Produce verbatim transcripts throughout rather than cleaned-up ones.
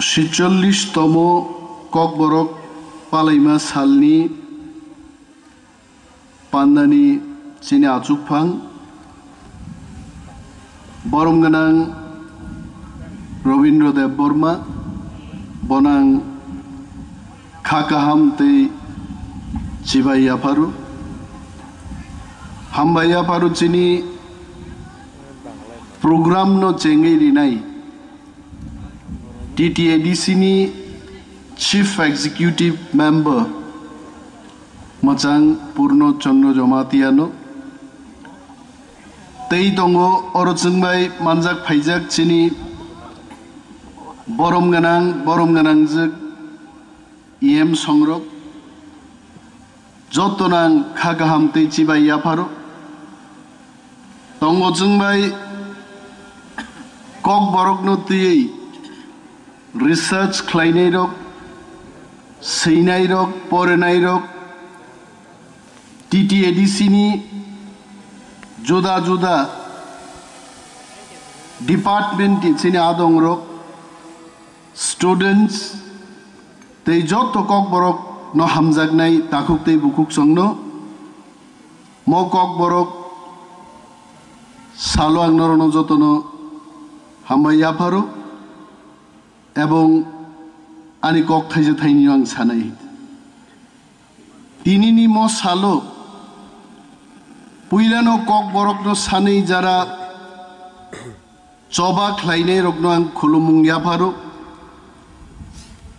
Sitchollish tomo Kokborok palaima salni pandani chini achukphang borom gwnang Robindra Debbarma, bonang kha kaham tei chibai yapharo. Hambai yapharo chini program no chengwi rinai T T A D C ni Chief Executive Member mwchang Purno Chandra Jamatia no. Tei tongo oro chwng bai manjak phaijak chini borom gwnang, borom gwnangjwk E M songrok. Joto nang kha kaham tei chibai yapharo. Tongo chwng bai Kokborokno twiwi research khlainairok, swinairok, porenairok, T T A D C ni juda juda department ni chini adongrok, students tei joto Kokborok no hamjaknai takhuk tei bukhuk chwngno mo Kokborok salo ang norokno jotono hambai yapharo ebong ani kok thaisa thaini ang sanai. Tinini mo salo puilano Kokborokno sanwi jara choba khlainairokno ang khulumung yapharo.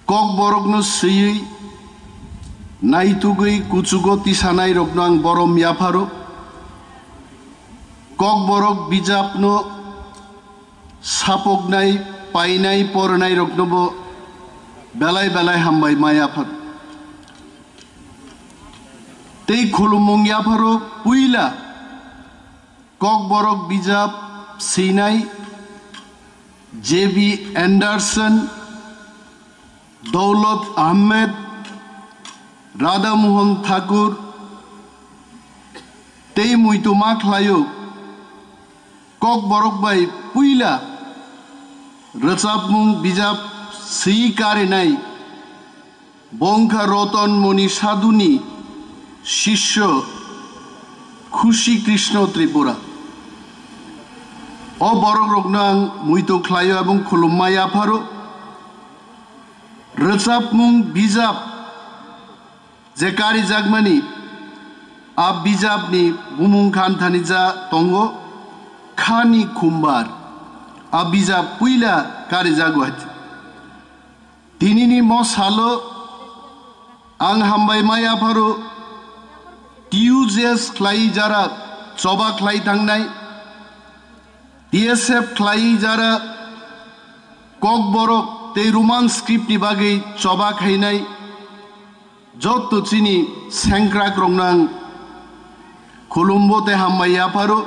Kokborokno swiwi naitugwi kuchugo tisanairokno ang borom yapharo. Kokborok bijapno sapoknai, painai, poranai roknobo belai belai hambai ma yaphar. Tei khulumung yapharo puila Kokborok bijap swinai J B Anderson, Daulat Ahmed, Radha Mohan Thakur tei muitu ma khlaio. Kokborok bai puila rwchapmung bijap swi karinai bo wngkha Roton Moni Sadhuni sisyo Khushi Krishna Tripura. O borokrokno ang muitu khlaio ebong khulumma yapharo. Rwchapmung bijap je karijakmani, a bijapni bumung khan thani ja tongo Khani Khumbar. A bijap puila karijago hai. Tinini mo salo ang hambai ma yapharo T U J S khlai jara choba khlai thangnai, T S F khlai jara Kokborok tei Roman script ni bagwi choba khainai, joto chini sengkrak rokno ang khulumbo tei hambai yapharo.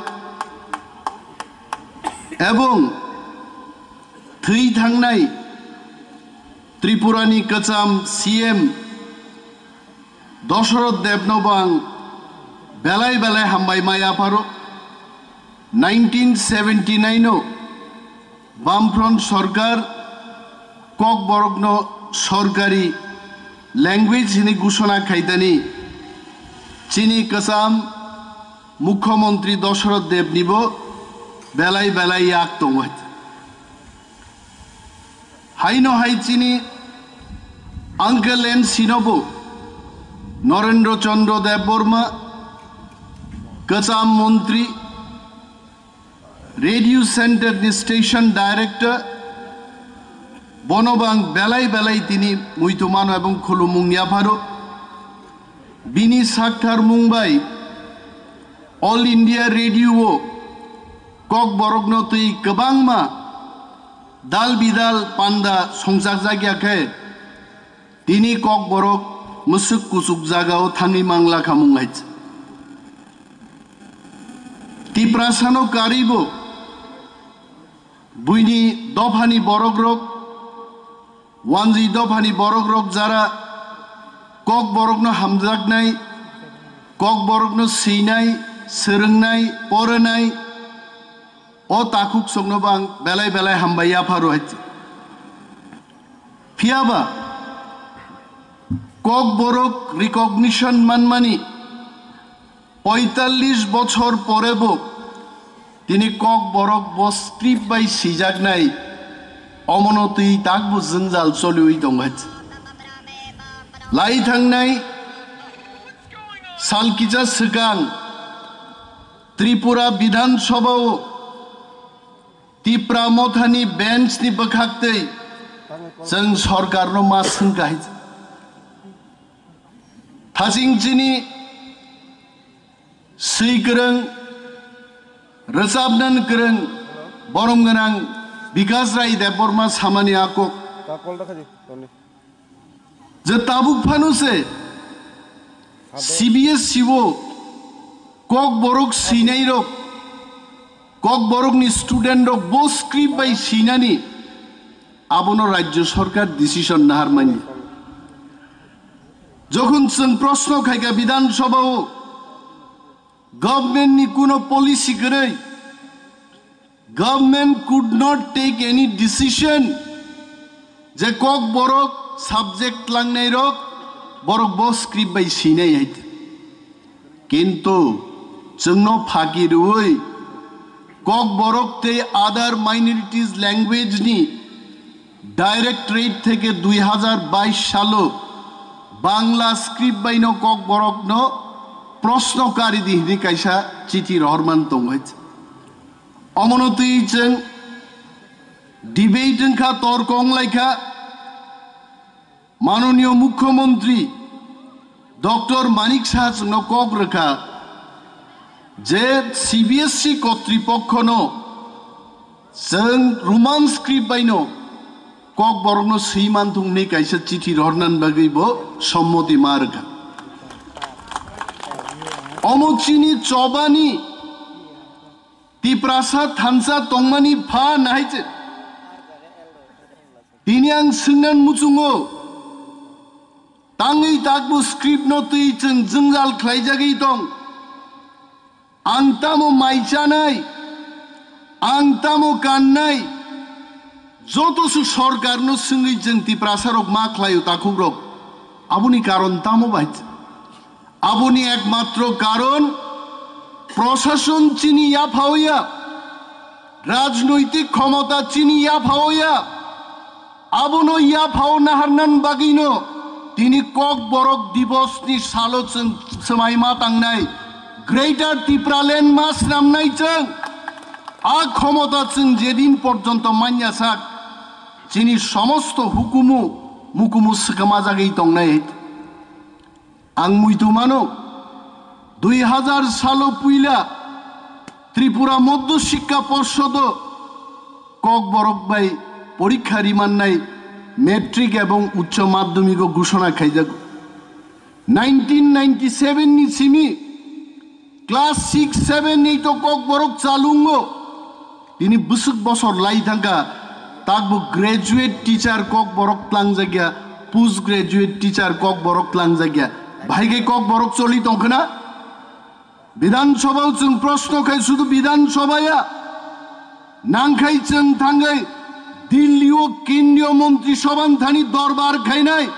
Ebong thwi thangnai Tripura ni kwcham C M Dosoroth Debno bo ang belai belai hambai ma yapharo. Nineteen seventy nine o Bamfront sorkar Kokborokno sorkari language hwnwi gusona khaitani chini kwcham Mukhyamantri Dosoroth Debnibo belai belai yak tongo. Haino hai chini Uncle N C nobo Narendra Chandra Debbarma, kwcham montri, radio center ni station director, bono bo ang belai belai tini muitu mano ebong khulumung yapharo. Bini sakthar mung bai All India Radio o Kokborokno twi kwbangma dal bidal panda songchakjak ya khe, tini Kokborok mwswk kuchuk jagao thangwi mangla khamung hai. Tiprasano karibo buini dophani borokrok, wanjwi dophani borokrok jara Kokborokno hamjaknai, Kokborokno swinai, swrwngnai, poranai, o takhuk sokno bo ang belai belai hambai yapharo hai. Phiya ba Kokborok recognition manmani poitallis bochor porebo tini Kokborok bo script bai sijaknai, omono twi takbo jwngjal choliwi tongkha. Lai thangnai sal kisa swkang Tripura Bidhan Sabha o Tipra Mothani bench ni bwkhaktwi chwng sorkarno ma swngkha hai. Thaching chini swi kwrwng, rwchapnan kwrwng, borom gwnang Bikas Rai Debbarma samani a kok. Je tabuk phano se C B S E o Kokborok swinairok, Kokborokni studentrok bo script bai swinani abono Rajya Sarkar decision nahar manya. Jokhon chwng proshno khaikha Bidhan Sabha o, government ni kuno policy kwrwi, government could not take any decision je Kokborok subject twlangnairok borok bo script bai swinai hai. Kintu chwngno phaki rwui Kokborok tei other minorities language ni Directorate theke dui hazar bais salo Bangla script baino Kokborokno proshno kari di hwnwi kaisa chithi rohorman tongo hai. Omono twi chwng debate wngkha, torko wnglaikha. Manoniyo Mukhyamantri Doctor Manik Saha chwngno kok rwkha je C B S E kotripokhono chwng Roman script baino Kokborokno swi manthung hwnwi kaisa chithi rohornani bagwi bo sommoti ma rwkha. Omo chini chobani Tiprasa thansa tongmani pha nahai se. Tini ang swngnan muchungo, tangwi takbo script no twi chwng jwngjal khlaijagwi tong. Ang tamo mai chanai, ang tamo kannai, joto su sorkar no swngwi chwng Tiprasa rok ma khlaio takhuk rok. Aboni karon tamo bai? Aboni ekmatro karon prosason chini yaphaoya, rajnoitik khomota chini yaphaoya. Abono yaphao naharnan bagwino tini Kokborok Divos ni salo chwng swmai ma tangnai, Greater Tipraland ma snamnai chwng. A khomota chwng jedin porjonto manya sak, chini somosto hukumu mukumu swkama jagwi tongnai. Ang muitu mano, dui hazar salo puila Tripura Madhya Shiksha Porshodo Kokborok bai porikha rimannai matric ebong uccho madhyamiko ghushona khaijago. Nineteen ninety seven ni simi class six, seven ni to Kokborok chalungo. Tini bwswk bosor lai thangkha, takbo graduate teacher Kokborok tlangjakya, post graduate teacher Kokborok tlangjakya. Bahai khe Kokborok choli tongkhna? Bidhan Sabha o chwng proshno khai sudu Bidhan Sabha ya. Nangkhai chwng thangwi Delhi o Kendriya Montri Sabha ni thani dorbar khainai,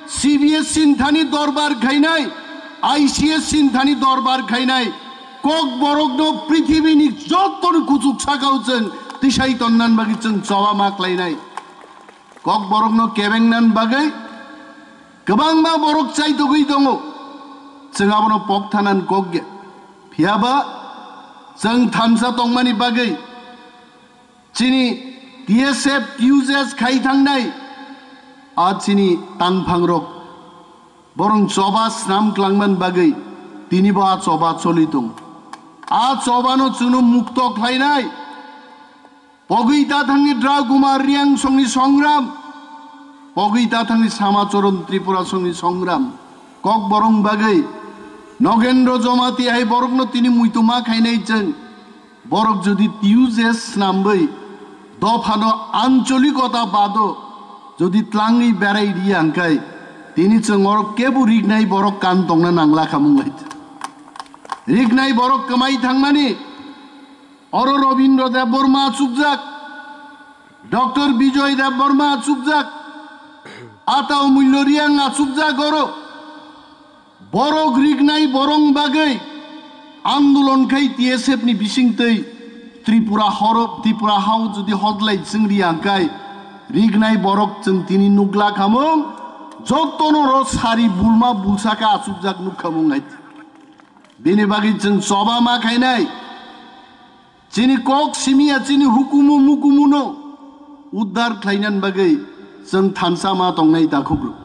C B S E ni thani dorbar khainai, I C S E ni thani dorbar khainai. Kokborokno prithibini jottoni kuchuk sakao chwng tisai tonnan bagwi chwng choba ma khlainai. Kokborokno kebengnan bagwi kwbangma borok chaitogwi tongo. Chwng abono pok thanan kok ya. Phiyaba chwng thansa tongmani bagwi chini T S F, T U J S khai thangnai a chini tangphangrok borong choba snam klangman bagwi tini bo a choba choli tong. A chobano chwngno mukto khlainai. Pogwi ta thangni Dra Kumar Riang songni songram, pogwi ta thangni Sama Choron Tripura songni songram. Kokborong bagwi Nogendro Jomati hai borokno tini muitu ma khainai chwng. Borok jodi T U J S snamwi dophano ancholikota bado jodi tlangwi berai riya hwnkhe tini chwng oro kebo rignai borok kan tongna nangla khamung hai. Rignai borok kwmai thangmani oro Robindra Debbarma achukjak, Doctor Bijoy Debbarma achukjak, Atao mullo riyang achukjak oro. Borok rignai borong bagwi andolon khai T S F ni bisingtwi Tripura horo, Tripura hao jodi hodlai chwng riyang khai rignai borok chwng tini nukla khamung, jotono ro sari bulma bulsa khe achukjak nuk khamung hai. Bini bagwi chwng choba ma khainai. Chini kok simiya chini hukumu mukumuno uddar khlainani bagwi chwng thansa ma tongnai takhuk rok.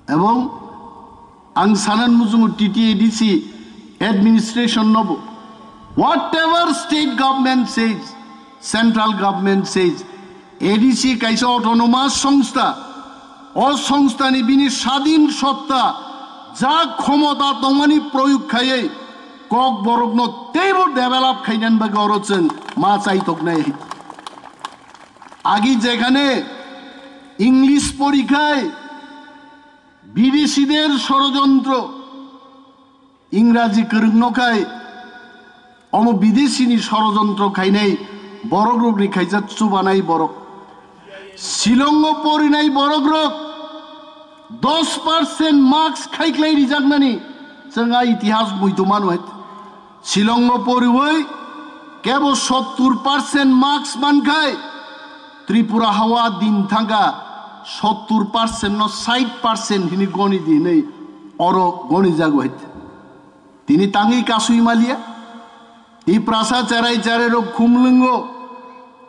Ebong ang sanan muchungo T T A D C administration nobo, whatever state government says, central government says, A D C kaisa autonomous songstha, o songstha ni bini sadin sotta ja khomota tongmani proyog khaiwi Kokborokno teibo develop khainani bagwi oro chwng ma chaitoknai. Agi jekhane English porikhai bideshidar sorojontro, Ingraji kwrwngno khai omo bideshini sorojontro khainai borokrokni khaijak chubanai borok. Shillongo porinai borokrok dos percent marks khaiklai rijaknani chwng a itihas muitu mano hai. Shillongo poriwi kebo sottur percent marks mankhai Tripura hawa din thangkha sottur percent no sait percent hini goni di hinwi oro goni jago hai. Tini tangwi kasui malia. Tiprasa cherai cherai rok khumlwngo.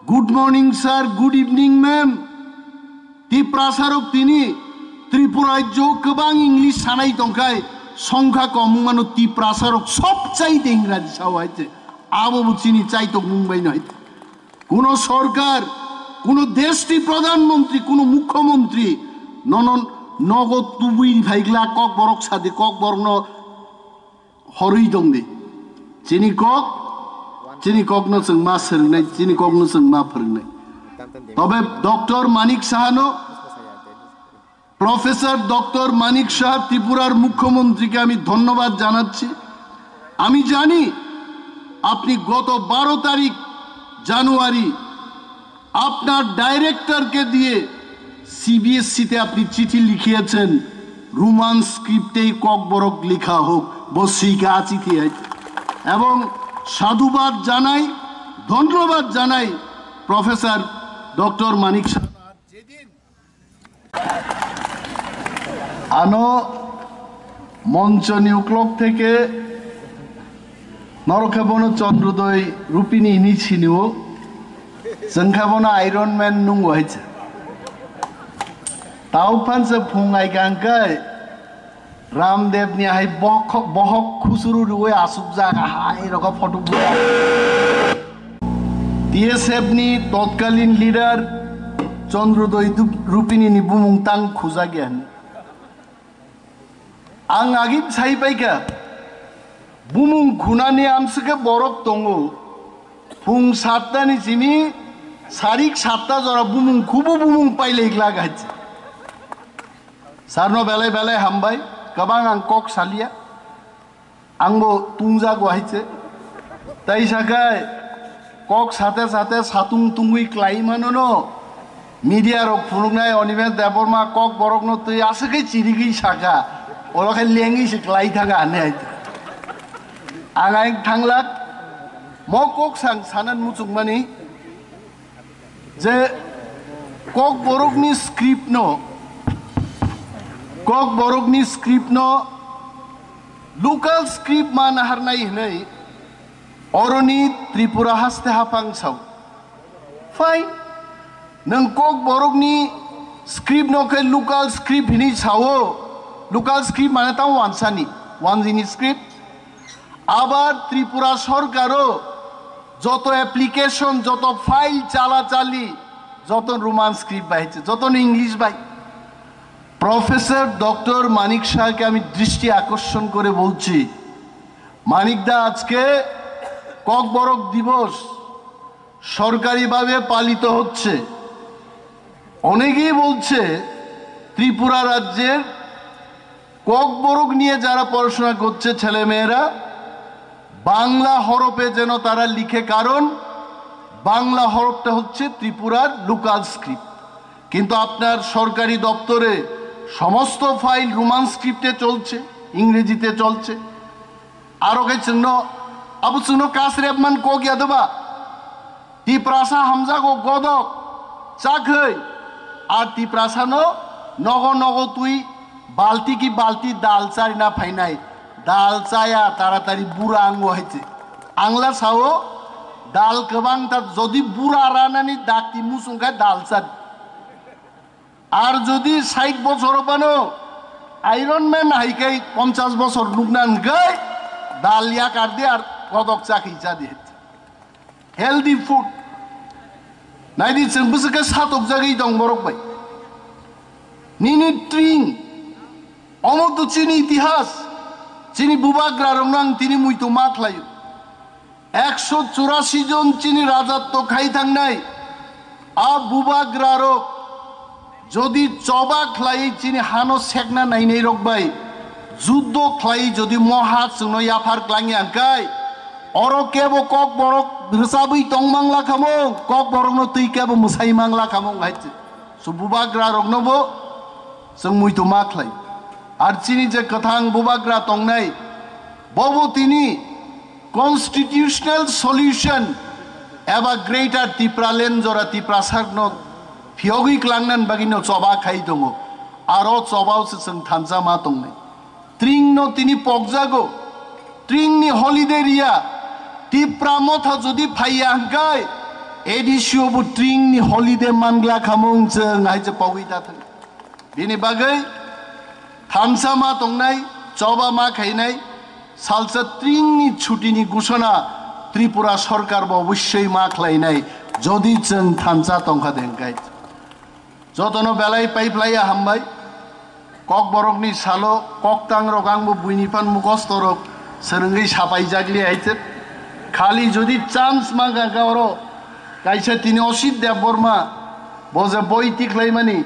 Good morning sir, good evening ma'am. Tiprasa rok tini Tripura rajyo kwbang English sanai tongkhai songkha kom wngmano Tiprasa rok sob chaite Ingraji sao hai te. Abo bo chini chaitok mung bai no hai te. Kuno sorkar, kuno desh ni pradhan mantri, kuno mukho mantri nono nogo tubui phaigla Kokborok sadi Kokborok no horwi tongdi. Chini kok, chini kokno chwng ma swrwngnai, chini kokno chwng ma phwrwngnai. তবে ডক্টর মানিক সাহানো, professor doctor Manik সাহা ত্রিপুরার মুখ্যমন্ত্রীকে আমি ধন্যবাদ জানাচ্ছি। আমি জানি আপনি গত বারো তারিখ জানুয়ারি আপনার ডাইরেক্টরকে দিয়ে সিবিএসসিতে আপনি চিঠি লিখিয়েছেন, রোমান স্ক্রিপ্টেই ককবরক লেখা হোক, বসিকা চিঠি হয়। এবং সাধুবাদ জানাই, ধন্যবাদ জানাই professor doctor Manik Saha. Ano monchoni uklok theke norok khe bono Chandrodoi Rupini hinwi sinio, chwng khe bono Iron Man nungo hai se. Tao phan se phung ai kang kai Ramdev ni hai bokhok, bohok khusuru rwi asukjak hai rokho photo bua. T S F ni totkalin leader Chandrodoi Dup-, Rupini ni bumung tang khujak ya. Ang agi sai pai kha, bumung khunani amswkhe borok tongo. Phung satta ni simi sarik satta jora bumung khubo bumung pailai glak hai. Sarno belai belai hambai, kwbang ang kok salia. Angbo tungjago hai se. Tai sakai kok sate sate satung tungwi klai mano no. Media rok phunuknai Animesh Debbarma kok borokno twi aswkhe chirigwi saka. Oro khe lengwi se klai thaka hwnwi hai. Ang aing thanglak. Mo kok sang sanan muchungmani. Je Kokborokni script no, Kokborokni script no local script ma naharnai hwnwi oroni Tripura haste haphang sao. Fine, nwng Kokborokni script no khe local script hwnwi sao, local script mane tamo wansani, wanjini script. Abar Tripura sorkaro joto application, joto file chala chali, joto Roman script bai, joto English bai. Professor doctor Manik সাহাকে আমি দৃষ্টি আকর্ষণ করে বলছি, মানিক দা, আজকে ককবরক দিবস সরকারিভাবে পালিত হচ্ছে। অনেকেই বলছে ত্রিপুরা রাজ্যের ককবরক নিয়ে যারা পড়াশোনা করছে ছেলেমেয়েরা, বাংলা হরফে যেন তারা লিখে, কারণ বাংলা হরফটা হচ্ছে ত্রিপুরার লোকাল স্ক্রিপ্ট। কিন্তু আপনার সরকারি দপ্তরে সমস্ত ফাইল রোমান স্ক্রিপ্টে চলছে, ইংরেজিতে চলছে। আরো কে চিহ্ন, আবু চিহ্ন কাজ রেপমান কক ইয়াদবা। Tiprasa hamjago godok, chakhoi, ar Tiprasano nogo nogo twi balti ki balti dal charina phainai, dal chaya taratari bura ango haite. Angla sao dal kwbang ta jodi bura ranani dakti musung khe dal char. Ar jodi sait bochor bano Iron Man hai khe ponchas bochor nukna hwnkhe dal yakar di ar godok chakhi cha di. Healthy food. Naidi chwng bwswk khe satokjagwi tong borok bai. Nini tring. Omo to chini itihas. Chini bubagra rokno ang tini muitu ma khlaio. Ekso churasi jon chini rajatto khai thangnai. A bubagra rok jodi choba khlai chini hano sekna nainai rok bai juddo khlai jodi moha chwngno yaphar klangya hwnkhe, oro kebo kokborok rwchabwi tong mangla khamung, kokborokno twi kebo mwsai mangla khamung hai se. So bubagra roknobo chwng muitu ma khlai. Ar chini je kwthang bubagra tongnai, bobo tini constitutional solution eba Greater Tipraland jora Tiprasakno phiyogwi klangnan bagwino choba khai tongo. Aro chobao se chwng thansa ma tongnai. Tringno tini pokjago. Tringni holiday riya. Tipra Motha jodi phaiya hwnkhe A D C o bo tringni holiday mangla khamung chwng hai se pogwi ta thang. Bini bagwi thansa ma tongnai, choba ma khainai, salsa tringni chutini gusona Tripura sorkar bo obosoi ma khlainai, jodi chwng thansa tongkha de hwnkhe. Jotono belai paiphlaiya hambai. Kokborokni salo koktang rok angbo buini phan mukosto rok swrwngwi sapai jakli haite. Khali jodi chance ma gaka oro kaisa tini Osit Debbarma bo je boi tikhlaimani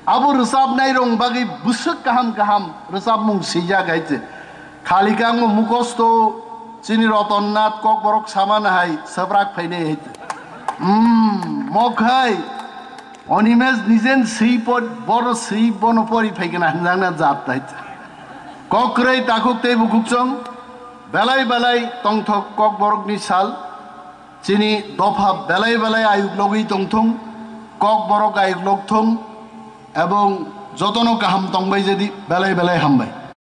abo rwchapnai rok bagwi bwswk kaham kaham rwchapmung swijak haite. Khali khe angbo mukosto chini Roton Nath Kokborok samana hai swprak phainai haite. Hmm, mokhai. Onimes nijen swi pod, boro swi bono pori phaikena hinjakna jat tai. Kokroi takhuk tei bukhuk chwng belai belai tongthok Kokborokni sal. Chini dopha belai belai ayuk logwi tongthung, Kokborok ayuk logthung, ebong jotono kaham tongbai jadi belai belai hambai.